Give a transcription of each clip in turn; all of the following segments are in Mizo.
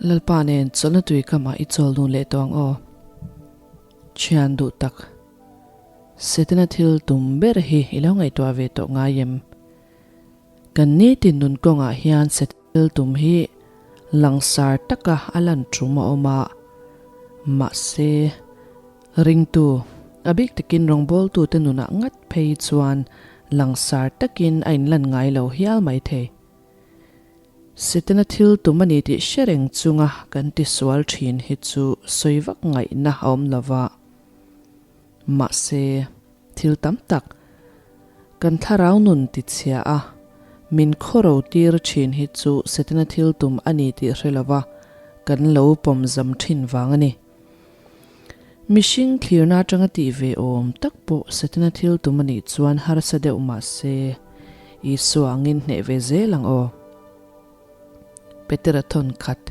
Lalpa nen chawlhna tui kamah i chawl dun leh tawh ang aw. Thian duh tak, Setana thil tum ber hi i lo ngaihtuah ve tawh ngai em? Kan nitin nun kawngah hian Setana thil tum hi langsar taka a lan tum a awm a, mahse, ringtu, a bik takin rawngbawltute nunah ngat phei chuan langsar takin a inlan ngai lo hial maithei. Setana thil tum a ni tih hre reng chunga kan tisual thin hi chu sawi vak ngaihna a awm lo va. Mahse, thil tam tak kan thlarau nun tichhia a, min khawro tir thin hi chu Setana thil tum a ni tih hre lo va, kan lo pawmzam thin vang a ni. Mihring thlirna atanga tih ve awm tak pawh Setana thil tum a nih chuan harsa deuh mah se, Isua angin hneh ve zel ang aw. Petera thawn khat,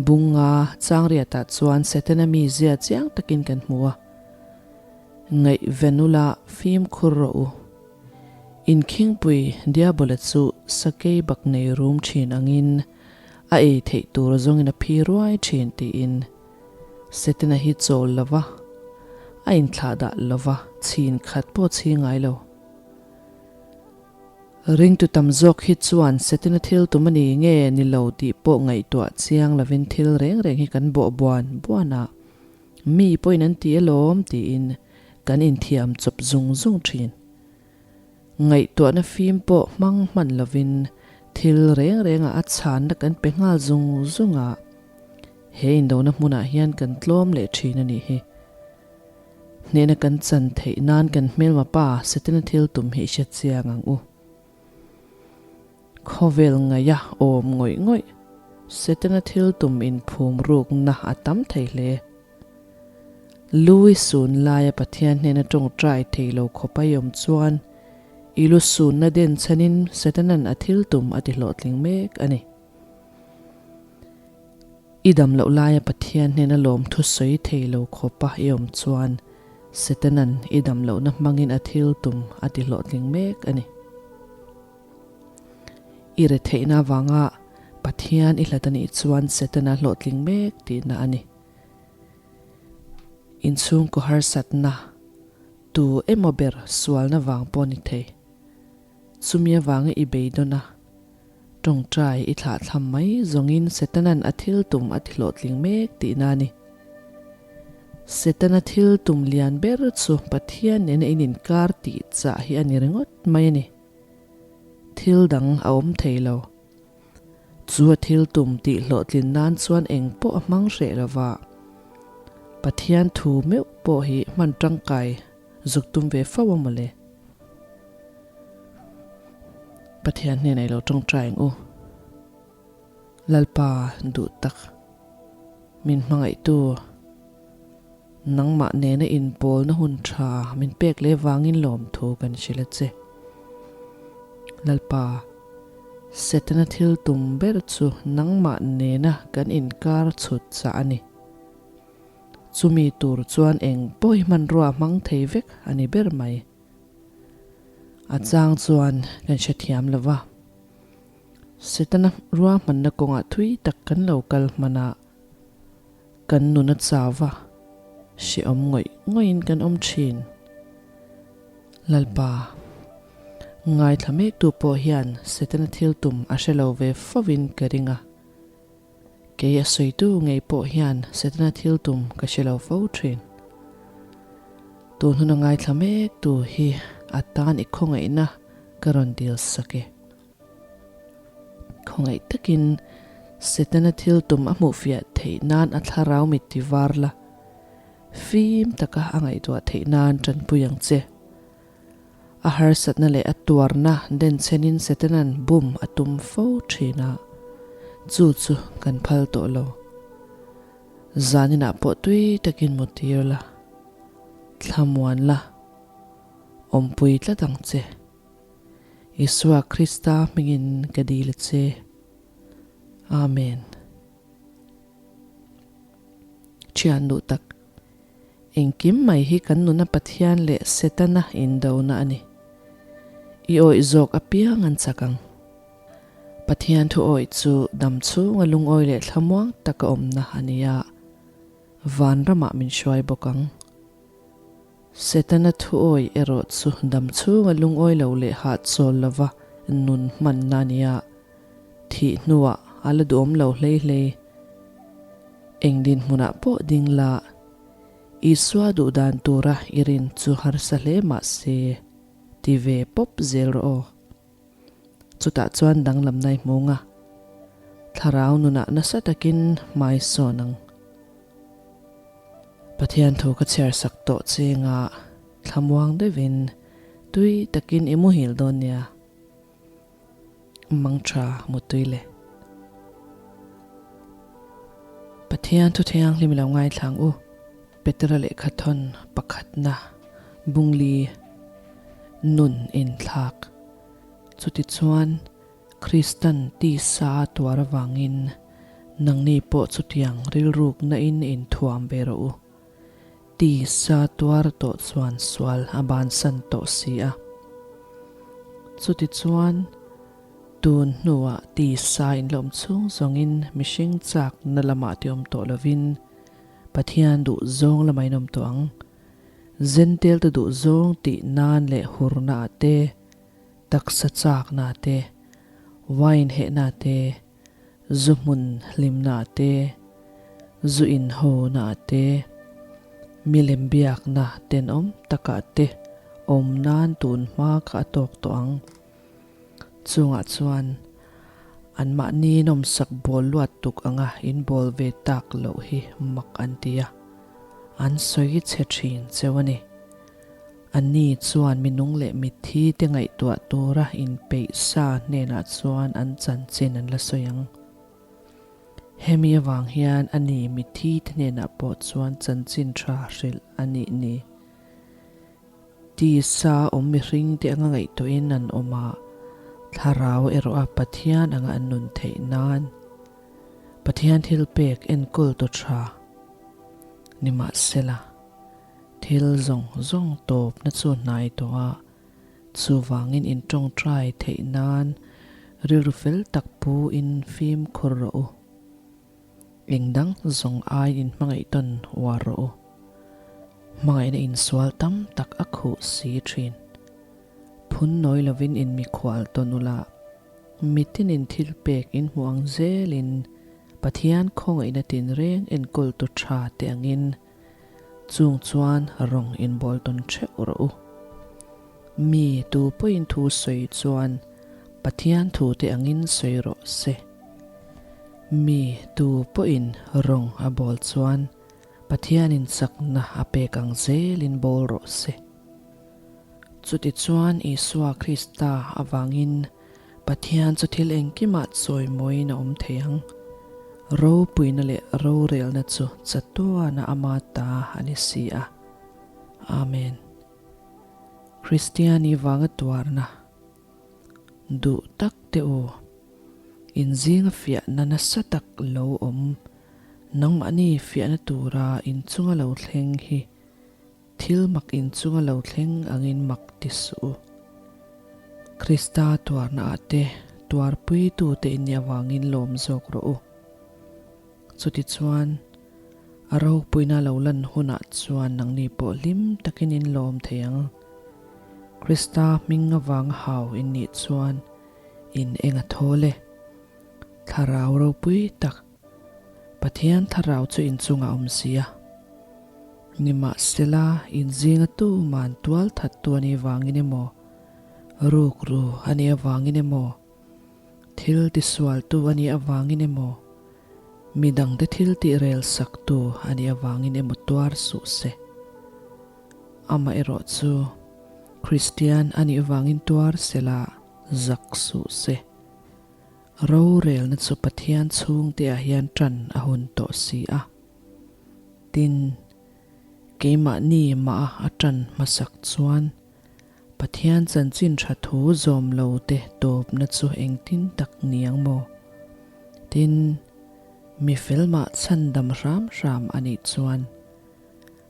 Bunga changriatah chuan Setana mizia chiang takin kan hmu a. Ngaihvenula fimkhur rawh u. Inkhingpui Diabola chu sakei bak nei rum thin angin a ei theih tur zawngin a phi ruai thin tiin Setana hi chawl lo va, a inthlah dah lo va, chhin khat pawh chhi ngai lo. Ringtu tam zawk hi chuan Setana thil tum a ni nge ni lo tih pawh ngaihtuah chiang lovin thil reng reng hi kan bawh buan buan a, mi pawhin an ti alawm tiin kan inthiam chawp zung zung thin. Ngaihtuahna fim pawh hmang hman lovin thil reng rengah a chhanna kan pe nghal zung zung a, he indona hmunah hian kan tlawm leh thin a nih hi. Hnehna kan chan theih nan kan hmelma pa Setana thil tum hi i hre chiang ang u. Khawvel ngaia awm ngawih ngawih Setana thil tum inphum rukna a tam thei hle. Lui sun laia Pathian hnena tawngtai thei lo khawp a i awm chuan i lu sunna den chhanin Setanan a thil tum a ti hlawhtling mek a ni. I dam loh laia Pathian hnena lawmthu sawi thei lo khawpa i awm chuan Setanan i dam lohna hmangin a thil tum a ti hlawhtling mek a ni. I retheihna avanga Pathian i hlat a nih chuan Setana hlawhtling mek tihna a ni. Inchhungkaw harsatna tu emaw ber sualna vang pawh ni thei. Chumi avanga i beidawn a, tawngtai i thlahthlam mai zawngin Setana'n a thil tum a tihlawhtling mek tihna a ni. Setana thil tum lian ber chu Pathian nena in inkar tih chah hi a ni ringawt mai a ni. Thil dang a awm thei lo. Chu a thil tum tih hlawhtlin nan chuan eng pawh a hmang hreh lo va. Pathian thu meuh pawh hi hman tangkai zuk tum ve fo a mawle. Pathian hnenah i lo tawngtai ang u. Lalpa duh tak, min hmangaihtu, nangmah nena inpawlna hun tha min pek leh vangin lawmthu kan hrilh a che. Lalpa, Setana thil tum ber chu nangmah nena kan inkar chhut chah a ni. Chumi tur chuan eng pawh hi hmanrua hmang thei vek a ni ber mai. A chang chuan kan hrethiam lo va. Setana ruahmanna kawngah thui tak kan lo kal hman a, kan nun a chau va, hrehawm ngawih ngawihin kan awm thin. Lalpa, ngaithla mektu pawh hian Setana thil tum a hre lo ve fovin ka ring a. Kei a sawitu ngei pawh hian Setana thil tum ka hre lo fo thin. Tun hun a ngaithla mektu hi a tan i khawngaihna ka rawn dil sak e. Khawngaih takin Setana thil tum a hmuhfiah theih nan a thlarau mit ti var la, fim taka a ngaihtuah theih nan tanpui ang che. A harsatna leh a tuarna denchhenin Setana'n bum a tum fo thin a, chu chu kan phal tawh lo. Zaninah pawh tui takin mu tir la, thlamuan la, awmpui tlat ang che. Isua Krista hmingin ka dil a che. Amen. Thian duh tak. Engkim mai hi kan nuna Pathian leh Setana indona a ni. I awih zawk apiang an chak ang. Pathian thu awih chu dam chhunga lungawi leh thlamuang taka awmna a ni a, vanramah min hruai bawk ang. Setana thu awih erawh chu dam chhunga lungawi lo leh hahchawl lova nun hmanna a ni a, thih hnuah a la duhawm lo hlei hlei. Eng dinhmunah pawh ding la, Isua duh dan tura i rin chu harsa hle mah se, ti ve pawp zel rawh aw. Chutah chuan danglamna i hmu nga, thlarau nunah nasa takin hmai sawn ang. Pathian thu ka chhiar sak tawh che nga thlamuang deuhin tui takin i muhil dawn nia. Mang tha mutui le. Pathian thu thianghlim lo ngaithlang u. Petera lehkha thawn pakhatna bungli nun inthlak. Chutichuan Kristan tisa a tuar avangin nangni pawh chutiang rilrukna in inthuam ve rawh u. Tisa tuar tawh chuan sual a bansan tawh si a. Chutichuan tun hnuah tisa inlawm chhung zawngin mihring chakna lamah ti awm tawh lovin Pathian duh zawng lamah in awm tawh ang. Zentel te duh zawng tih nan leh hurna ah te, taksa chakna ah te, wine hehna ah te, zu hmun hlimna ah te, zu in hona ah te, milem biakna tenawm takah te awm nan tun hma kha a tawk tawh ang. Chungah chuan anmahni nawmsak bawl luat tuk anga inbawl ve tak loh hi mak an ti a, an sawi chhe thin cheu a ni. Anni chuan minung leh mitthi te ngaihtuah tura inpeih sa hnenah chuan an chanchin an la sawi ang. Hemi avang hian ani mitthi te hnenah pawh chuan chanchin tha hrilh a nih ni. Tisa awm mihring te anga ngaihtuahin an awm a, thlarau erawh a Pathian anga an nun theih nan Pathian thil pek enkawl tu tha nimahsela thil zawng zawng tawpna chu hnai tawh a, chuvangin in tawngtai theih nan rilru fel tak pu in fimkhur rawh u. Eng dang zawng ai in hmangaih tawn uar rawh u. Hmangaihna insual tam tak a khuh si thin. Phun nawi lovin in mikhual tawn ula, mitinin thil pek in hmuh ang zelin Pathian khawngaihna tinreng enkawltu tha te angin chung chuan rawng inbawl tawn theuh rawh u. Mi tu pawhin thu sawi chuan Pathian thu te angin sawi rawh se. Mi tu pawhin rawng a bawl chuan Pathianin chakna a pek ang zelin bawl rawh se. Chutichuan Isua Krista avangin Pathian chu thil engkimah chawimawiin a awm thei ang. Ropuina leh rorelna chu chatuana ama ta a ni si a. Amen. Kristiani vanga tuarna duh tak te u, inzinga fiahna nasa tak lo awm, nangmahni fiahna tura inchunga lo thleng hi Thil mak inchunga lo thleng angin mak ti suh u. Krista tuarna ah te tuarpuitu te in nih avangin lawm zawk rawh u. Chutichuan, a ropuina lo lan hunah chuan nangni pawh hlim takin in lawm thei ang. Krista hming avanga hau in nih chuan in eng a thawl e. Thlarau ropui tak Pathian thlarau chu inchungah a awm si a. Nimahsela, inzinga tuman tual thattu a nih vangin emaw, rukru a nih avangin emaw, thil tisualtu a nih avangin emaw, midangte thil tih rel saktu a nih avangin emaw tuar suh se. Amaherawh chu, Kristian a nih vangin tuar sela zak suh se. Rorelna chu Pathian chhungte ah hian tan a hun tawh si a. Tin, keimahni mah a tan hmasak chuan Pathian chanchin tha thu zawm lo te tawpna chu engtin tak ni ang maw? Tin, mi fel mah chhandam hram hram a nih chuan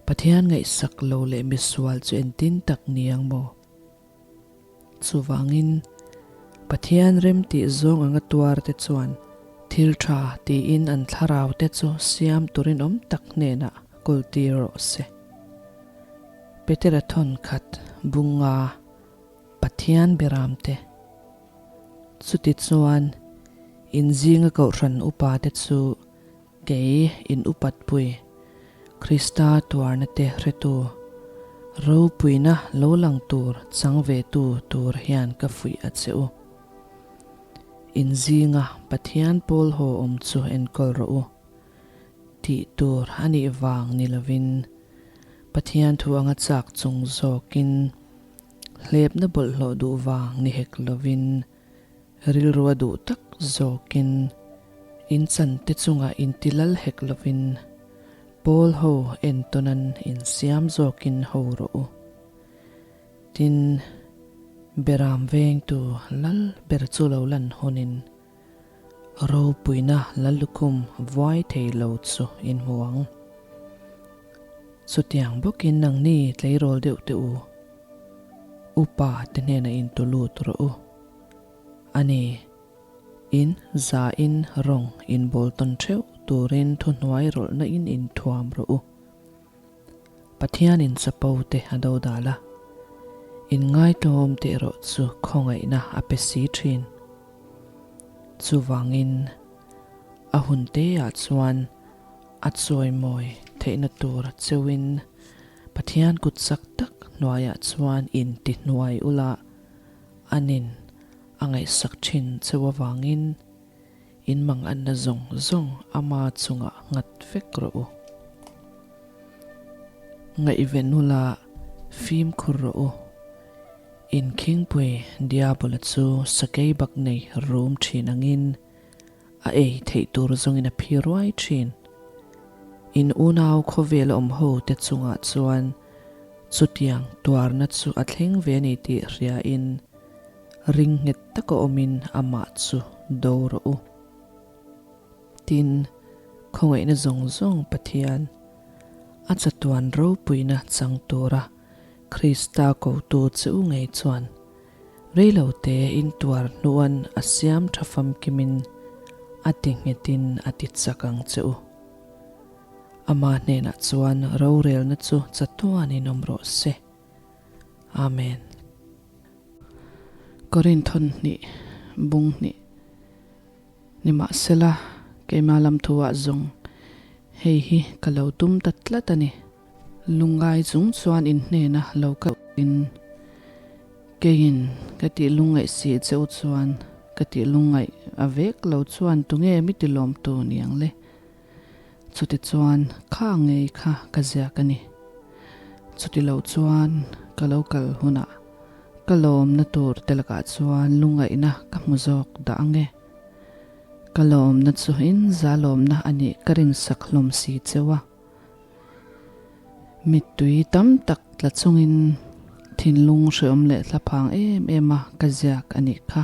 Pathian ngaihsak lo leh misual chu engtin tak ni ang maw? Chuvangin. Pathian remtih zawng anga tuar te chuan thil tha tiin an thlarau te chu siam turin awm tak hnenah kawltir rawh se. Petera thawn khat bunga Pathian beramte. Chutichuan, in zinga kohhran upate chu Kei in upatpui, Krista tuarna te hretu, ropuina lo lang tur chang ve tu tur hian ka fuih a che u. In zinga Pathian pawl haw awm chu enkawl rawh u. Tih tur a nih vang ni lovin, Pathian thu anga chak chung zawkin, hlepna bawlhhlawh duh vang ni hek lovin, Rilru a duh tak zawkin in chante chungah inti lal hek lovin Paul ho entawnan insiam zawkin ho rawh u. Tin, Beram vengtu lal ber chu lo lan hawnin ropuina lallukhum vuai thei lo chu in hmu ang. Chutiang bawkin nangni tleirawl deuh teh u. Upa te hnenah in tu lut rawh u. A ni, in zain rawng in bawl tawn theuh turin thuhnuai rawlhna in inthuam rawh u. Pathianin chapo te a do dal a, in ngaitlawm te erawh chu khawngaihna a pe si thin. Chuvangin, a hun teah chuan a chawimawi theihna tur cheuhin Pathian kut chak tak hnuaiah chuan in ti hnuai ula, anin a ngaihsak thin cheu avangin in manganna zawng zawng ama chungah nghat vek rawh u. Ngaihven ula fimkhur rawh u. In khingpui Diabola chu sakei bak nei rum thin angin A ei theih tur zawngin a phi ruai thin. In unau khawvel awm ho te chungah chuan chutiang tuarna chu a thleng ve a ni tih hriain ring nghet taka awmin amah chu do rawh u. Tin, khawngaihna zawng zawng Pathian, a chatuan ropuina chang tura Krista kotu che u ngei chuan Reilote intuar hnuan a siam tha famkimin a ti nghetin a ti chak ang che u. Ama hnenah chuan rorelna chu chatuanin awm rawh se. Amen. Korinthon hnih bung hnih Nimahsela, keimah lam thuah zawng hei hi ka lo tum ta tlat a ni. Lungngai chung chuan in hnena lo kal in keiin ka tih lungngaih si cheu chuan ka tih lungngaih a vek lo chuan tunge mi ti lawm tu ni ang le? Chuti chuan kha ngei kha ka ziak a ni. Chuti lo chuan ka lo kal hunah ka lawmna tur te lakah chuan lungngaihna ka hmu zawk dah ang e. Ka lawmna chu in za lawmna a nih ka rinsak hlawm si cheu a. Mittui tam tak tla chungin thinlung hreawm leh thlaphang em em a ka ziak a nih kha.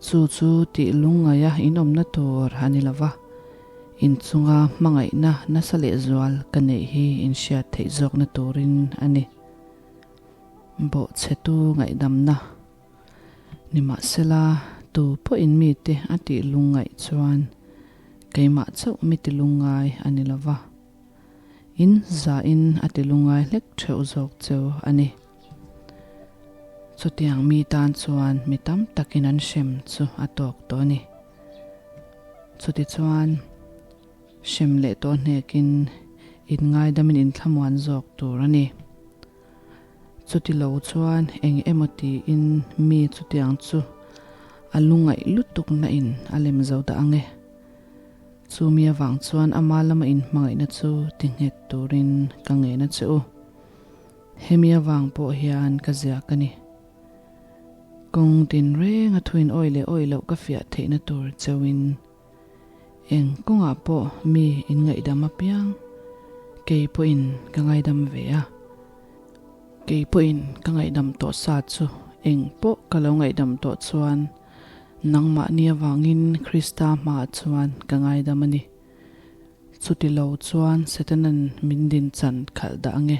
Chu chu tih lungngaia inawmna tur a ni lova, inchunga hmangaihna nasa lehzual ka neih hi inhriat theih zawkna turin a ni. Bawhchhetu ngaihdamna Nimahsela, tu pawhin mite a tih lungngaih chuan keimah chauh mi ti lungngai a ni lo va, in zahin a ti lungngai hlek theuh zawk cheu a ni. Chutiang mi tan chuan mi tam takin an hrem chu a tawk tawh a ni. Chutichuan, hrem leh tawh hnekin inngaidamin inthlamuan zawk tur a ni. Chuti lo chuan eng emaw tiin mi chutiang chu a lungaih lutuk na in a lem zo dah ang e. Chu mi avang chuan ama lama inhmangaihna chu ti nghet turin ka ngen a che u. Hemi avang pawh hian ka ziak a ni. Kawng tin reng a thuin awih leh awih loh ka fiah theihna tur cheuhin Eng kawngah pawh mi in ngaihdam apiang kei pawhin ka ngaidam ve a, kei pawhin ka ngaihdam tawh sa chu eng pawh ka lo ngaihdam tawh chuan nangmahni avangin Krista hmaah chuan ka ngaidam a ni. Chuti lo chuan Setanan min din chan khalh dah ange,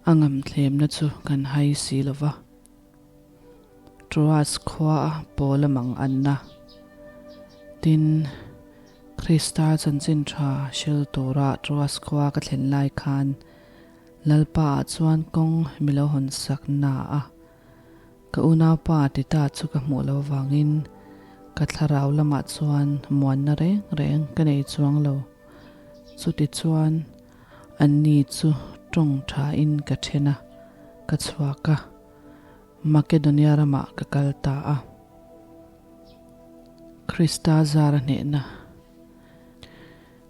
a ngamthlemna chu kan hai si lo va. Troas khuaa Paula mang anna. Tin, Krista chanchin tha hril tura Troas khua ka thlen lai khan Lalpa ah chuan kawng mi lo hawn sak na a. Ka unaupa Tita chu ka hmuh lo vangin ka thlarau lamah chuan muanna reng reng ka nei chuang lo. Chutichuan anni chu tawng thain ka then a, ka chhuak a. Makedonia ramah ka kal ta a. Krista zara hnehna.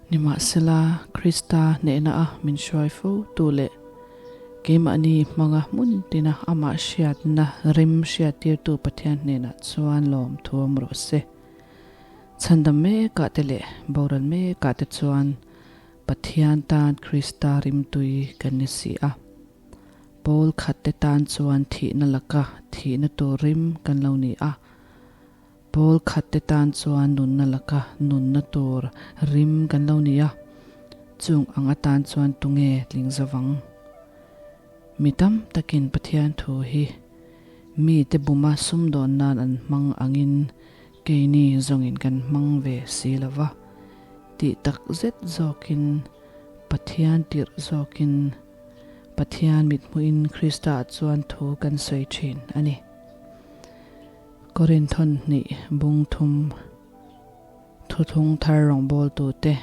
Nimahsela, Krista hnehna a min hruai fo tu leh keimahni hmanga hmun tina amah hriatna rim hriattirtu Pathian hnenah chuan lawm thuam rawh se. Chhandam mekah te leh boral mekah te chuan Pathian tan Krista rimtui kan ni si a. Pawl khat te tan chuan thihna laka thihna tur rim kan lo ni a. Pawl khat te tan chuan nunna laka nunna tur rim kan lo ni a. Chung ang atan chuan tunge tling zavang? Mi tam takin Pathian thu hi mite buma sumdawn nan an hmang angin keini zawngin kan hmang ve si lo va, tih tak zet zawkin Pathian tirh zawkin Pathian mithmuhin Kristaah chuan thu kan sawi thin a ni. Korinthon hnih bung thum thuthlung thar rawngbawltute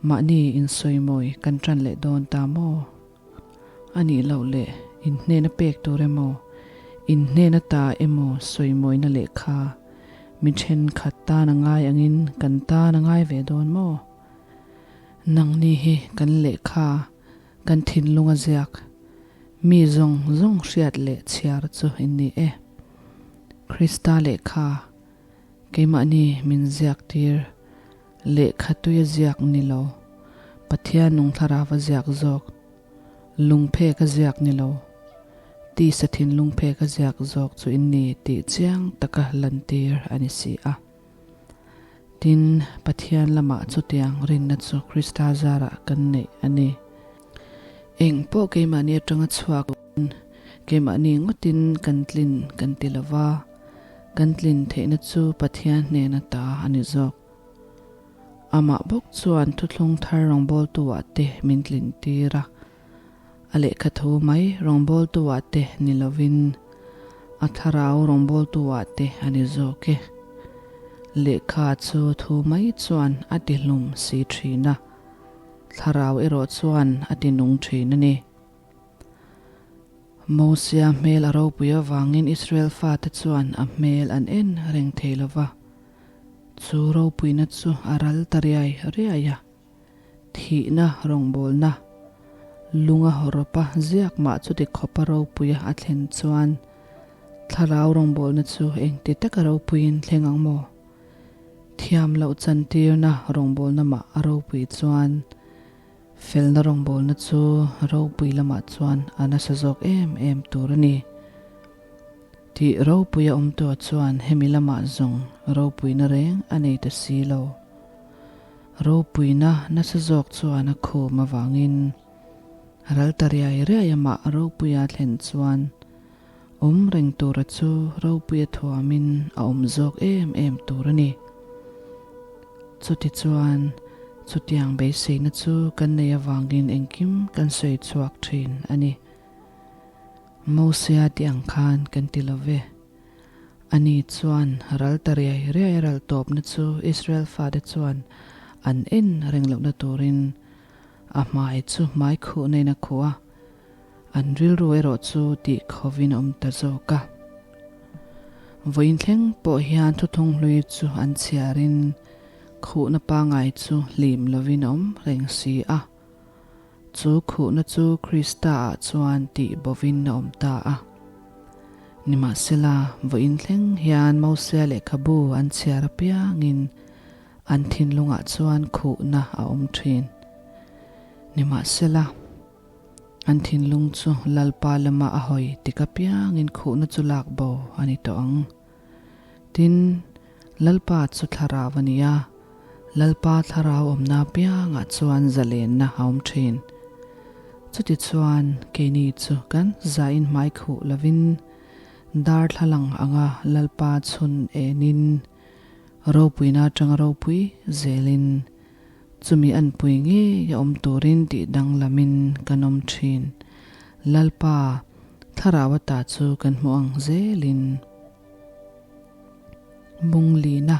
mahni insawimawi kan tan leh dawn ta maw? A nih loh leh inhnena pek tur emaw, inhnena ta emaw sawimawina lehkha mi thenkhat tan a ngai angin kan tan a ngai ve dawn maw? Nangni hi kan lehkha, kan thinlung a ziak, mi zawng zawng hriat leh chhiar chu in ni e. Krista lehkha, keimahni min ziak tir, lehkha tui a ziak ni lo, Pathian nung thlarau a ziak zawk, lungphek a ziak ni lo, tisa thinlungphek a ziak zawk chu in ni tih chiang taka lantir a ni si a. Tin, Pathian lamah chutiang rinna chu Krista zarah kan neih a ni. Eng pawh keimahni atanga chhuak in keimahni ngawtin kan tlin kan ti lo va, kan tlin theihna chu Pathian hnena ta a ni zawk. Amah bawk chuan thuthlung thar rawngbawltu-ah te min tlin tir a, a lehkha thu mai rawngbawltu-ah te ni lovin a thlarau rawngbawltu-ah te a ni zawk e. Lehkha chu thu mai chuan a ti hlum si thin a, thlarau erawh chuan a ti nung thin a ni. Mosia hmel a ropui avangin Israel fate chuan a hmel an en reng thei lo va, chu ropuina chu a ral ta riai riai a. Thihna rawngbawlna lunga hawrawpa ziak mah chuti khawpa ropuia a thlen chuan thlarau rawngbawlna chu engti taka ropuiin thleng ang maw? Thiam loh chantirna rawngbawlna mah a ropui chuan felna rawngbawlna chu ropui lamah chuan a nasa zawk em em tur a ni. Tih ropuia awm tawh chuan hemi lamah zawng ropuina reng a nei ta si lo. Ropuina nasa zawk chuan a khum avangin ral ta riai riai amah ropuia thlen chuan awm reng tura chu ropuia thuamin a awm zawk em em tur a ni. Chutichuan chutiang beiseina chu kan nei avangin engkim kan sawi chhuak thin a ni. Mosia tih ang khan kan ti lo ve. Ani chuan ral ta riai riai ral tawpna chu Israel fate chuan an en reng lohna turin a hmai chu hmai khuh neiin a khuh a, an rilru erawh chu tih khovin a awm ta zawk a. Vawiin thleng pawh hian thuthlung hlui chu an chhiarin khuhna pangai chu hlim lovin a awm reng si a. Chu khuhna chu Krista-ah chuan tih bovin a awm ta a. Nimahsela, vawiin thleng hian Mosia lehkhabu an chhiar apiangin an thinlungah chuan khuhna a awm thin. Nimahsela, an thinlung chu Lalpa lama a hawi tik apiangin khuhna chu lak bo a ni tawh ang. Tin, Lalpa chu thlarau a ni a, Lalpa thlarau awmna apiangah chuan zalenna a awm thin. Chutichuan, keini chu kan zain hmai khuh lovin. Darthlalang anga Lalpa chhun enin ropuina atanga ropui zelin chumi anpui ngei a awm turin tih danglamin kan awm thin. Lalpa thlarau ata chu kan hmuh ang zelin Bunglina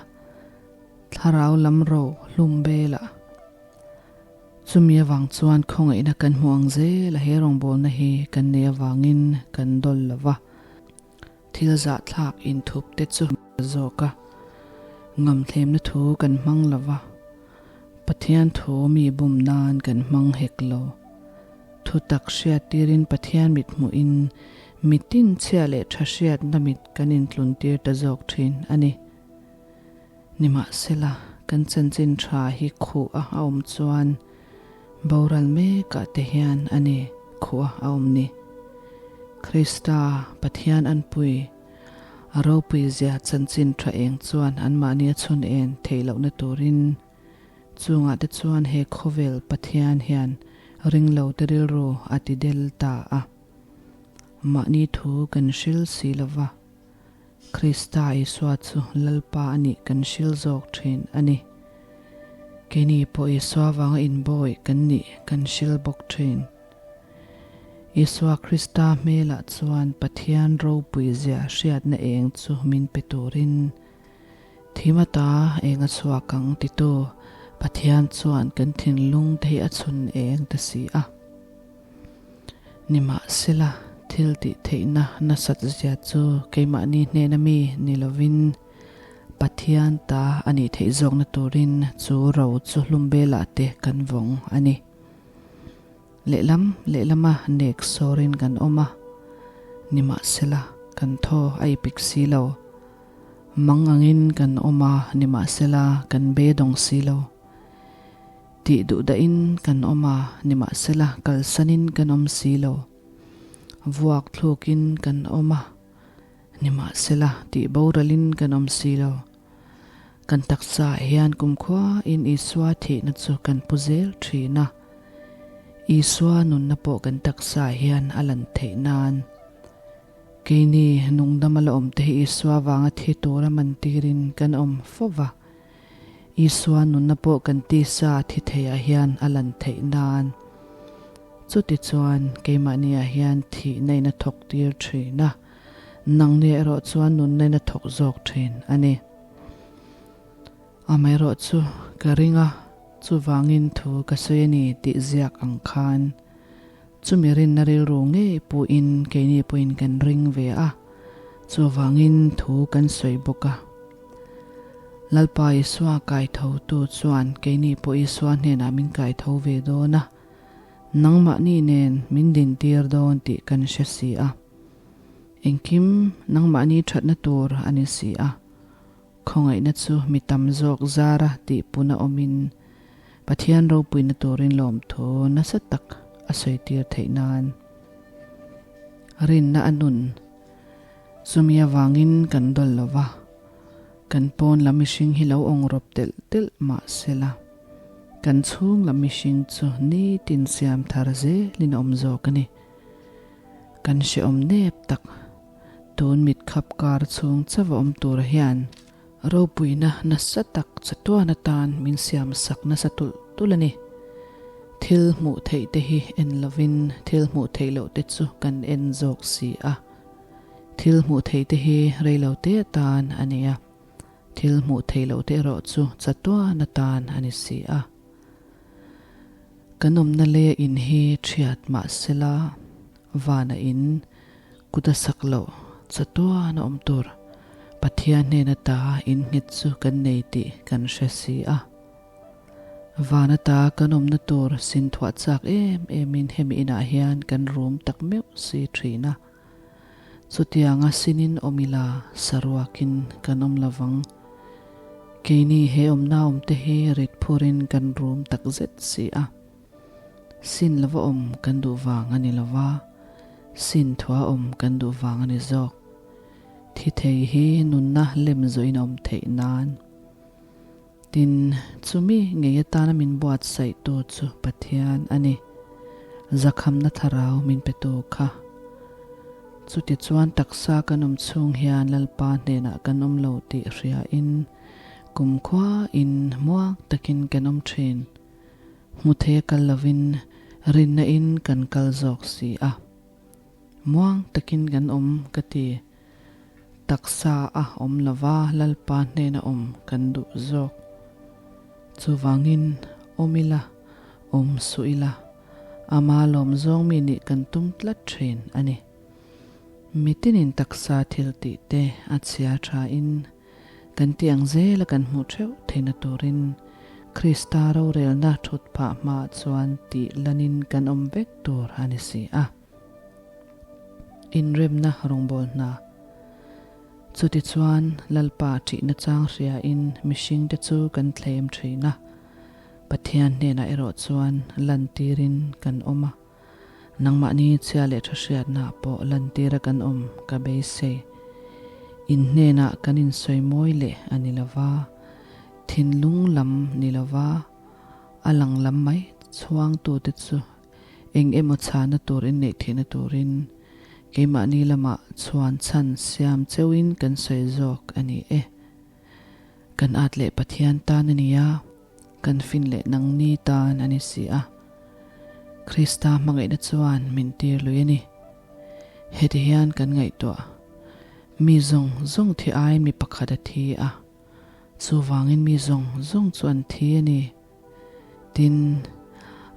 thlarau lam ro hlum belah Chumi avang chuan khawngaihna kan hmuh ang zel a, he rawngbawlna hi kan nei avangin kan dawl lo va, thil zahthlak inthup te chu zawk a, ngamthlemna thu kan hmang lo va, Pathian thu mi bum nan kan hmang hek lo. Thutak hriat tirin Pathian mit hmuhin mitin chhia leh tha hriatna mit kan intluntir ta zawk thin a ni. Nimahsela, kan chanchin tha hi khuh a awm chuan boral mekah te hian a ni khuh a awm ni. Krista, Pathian anpui, a ropui zia chanchin tha eng chuan anmahni a chhun en theih lohna turin chungah te chuan he khawvel Pathian hian ringlo te rilru a ti del ta a. Mahni thu kan hril si lova. Krista Isua chu Lalpa a nih kan hril zawk thin a ni. Keini pawh Isua vanga inbawi kan nih kan hril bawk thin. Isua Krista hmelah chuan Pathian ropui zia hriatna eng chu min pe turin thim ata eng a chhuak ang titu Pathian chuan kan thinlung te hi a chhun eng ta si a. Nimahsela, thil tih theihna nasat zia chu keimahni hnena mi ni lovin Pathian ta a nih theih zawkna turin chu ro chu hlum belah te kan vawng a ni. Lehlam lehlama nek sawrin kan awm a, nimahsela kan thaw a ipik si lo. Mang angin kan awm a, nimahsela kan beidawng si lo. Tih duh dahin kan awm a, nimahsela kalsanin kan awm si lo. Vuak thlukin kan awm a, nimahsela tih boralin kan awm si lo. Kan taksaah hian kumkhuain Isua thihna chu kan pu zel thin a, Isua nunna pawh kan taksaah hian a lan theih nan. Keini nungdama la awmte hi Isua vanga thi tura mantirin kan awm fo va. Isua nunna pawh kan tisa thi theiah hian a lan theih nan. Chutichuan, keimahniah hian thihna in a thawk tir thin a, nangni erawh chuan nunna in a thawk zawk thin a ni. Amaherawhchu, ka ring a, chuvangin thu ka sawi a ni tih ziak ang khan, chumi rinna rilru ngei puhin keini pawhin kan ring ve a, chuvangin thu kan sawi bawk a. Lalpa Isua kaithotu chuan keini pawh Isua hnenah min kaitho ve dawn a, nangmahni nen min dintir dawn tih kan hre si a. Engkim nangmahni thatna tur a ni si a. Khawngaihna chu mi tam zawk zara tihpuna awmin Pathian ropuina turin lawmthu nasa tak a sawitir theih nan rinna a nun. Chumi avangin kan dawl lo va, kan pawn lam mihring hi lo awng rawp telh telh mah sela, kan chhung lam mihring chu nitin siam thar zelin a awm zawk a ni. Kan hrehawm nep tak, tun mit khap kar chhung chauh a awm tur hian ropuina nasa tak chatuan atan min siam sak nasa tulh tulh a ni. Thil hmuh theih te hi en lovin thil hmuh theih loh te chu kan en zawk si a. Thil hmuh theih te hi rei lo te atan a ni a, thil hmuh theih loh te erawh chu chatuan atan a ni si a. Kan awmna leia in hi thiat mah sela, vana in kut a sak loh chatuan a awm tur Pathian hnen ata in nghet chu kan nei tih kan hre si a. Van ata kan awmna tur sin thuah chak em emin hemi inah hian kan rum tak meuh si thin a. Chutianga sinin awm ila saruakin kan awm lovang. Keini he awmna awmte hi rit phurin kan rum tak zet si a. Sin lova awm kan duh vang a ni lova, sin thua awm kan duh vang a ni zawk. Thi thei hi nunna lem zawhin a awm theih nan. Tin, chumi ngei atana min buatsaihtu chu Pathian a ni. Zakhamna thlarau min petu kha. Chutichuan taksa kan awm chhung hian Lalpa hnenah kan awm lo tih hriain kumkhua in muang takin kan awm thin. Hmu thei a kal lovin rinna in kan kal zawk si a. Muang takin kan awm ka ti. Taksa a awm lova Lalpa hnena awm kan duh zawk. Chuvangin awm ila, awm suh ila, ama lawm zawng mi nih kan tum tlat thin a ni. Mitinin taksa thil tih te a chhia thain kan tih ang zela kan hmuh theuh theihna turin Krista rorelna thut phah hmaah chuan tih lanin kan awm vek tur a ni si a. Inremna rawngbâwl hna. Chutichuan, Lalpa ṭihna chang hriain mihringte chu kan thlem ṭhin a, Pathian hnenah erawh chuan lantîrin kan awm a. Nangmahni chhia leh ṭha hriatnaah pawh lantîra kan awm ka beisei. In hnenah kan insawi mawi leh a ni lo va, thinlung lam ni lo va, a lang lam mai chhuangtute chu Eng emaw chhana tur in neih theihna turin keimahni lamah chhuan chhan siam cheuhin kan sawi zawk a ni e. Kan at leh Pathian tan a ni a, kan fin leh nangni tan a ni si a. Krista hmangaihna chuan min tir lui a ni. Heti hian kan ngaihtuah, Mi zawng zawng thi aiin mi pakhat a thi a, chuvangin mi zawng zawng chu an thi a ni. Tin,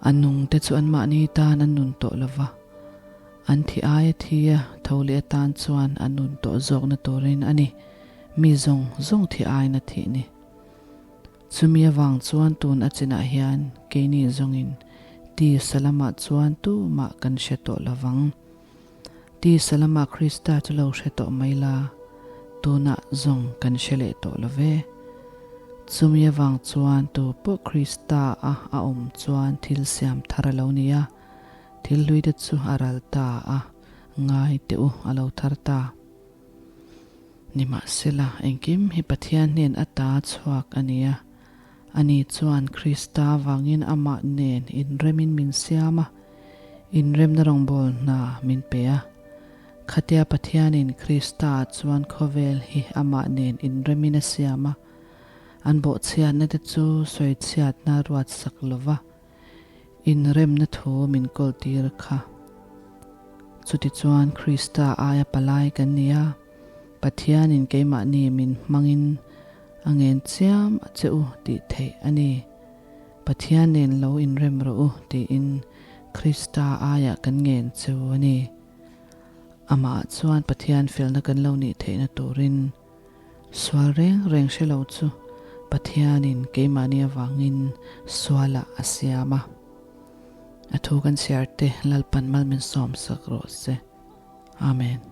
a nungte chu anmahni tan an nun tawh lo va, an thi aia thi a tho leh atan chuan an nun tawh zawkna turin a ni, mi zawng zawng thi aiin a thih ni. Chumi avang chuan tun a chinah hian keini zawngin tisa lamah chuan tumah kan hre tawh lo vang. Tisa lamah Krista chu lo hre tawh mai la, tunah zawng kan hre leh tawh lo ve. Chumi avang chuan tu pawh Krista a a awm chuan thil siam thar a lo ni a, thil hlui te chu a ral ta a, ngai teh u a lo thar ta. Nimahsela, engkim hi Pathian hnen ata chhuak a ni a, ani chuan Krista avangin amah nen inremin min siam a, inremna rawngbâwl hna min pe a. Khatia Pathianin Kristaah chuan khawvel hi amah nen inremin a siam a, an bawhchhiatna te chu sawichhiatna ruatsak lova inremna thu min kawltir kha. Chutichuan Krista aia palai kan ni a, Pathianin keimahni min hmangin a ngen chiam a che u tih theih a ni. Pathian nen lo inrem rawh u tiin Krista aiah kan ngen che u a ni. Amah chuan Pathian felna kan lo nih theihna turin sual reng reng hre lo chu Pathianin keimahni avangin sualah a siam a. A thu kan chhiar te Lalpan mal min sawmsak rawh se. Amen.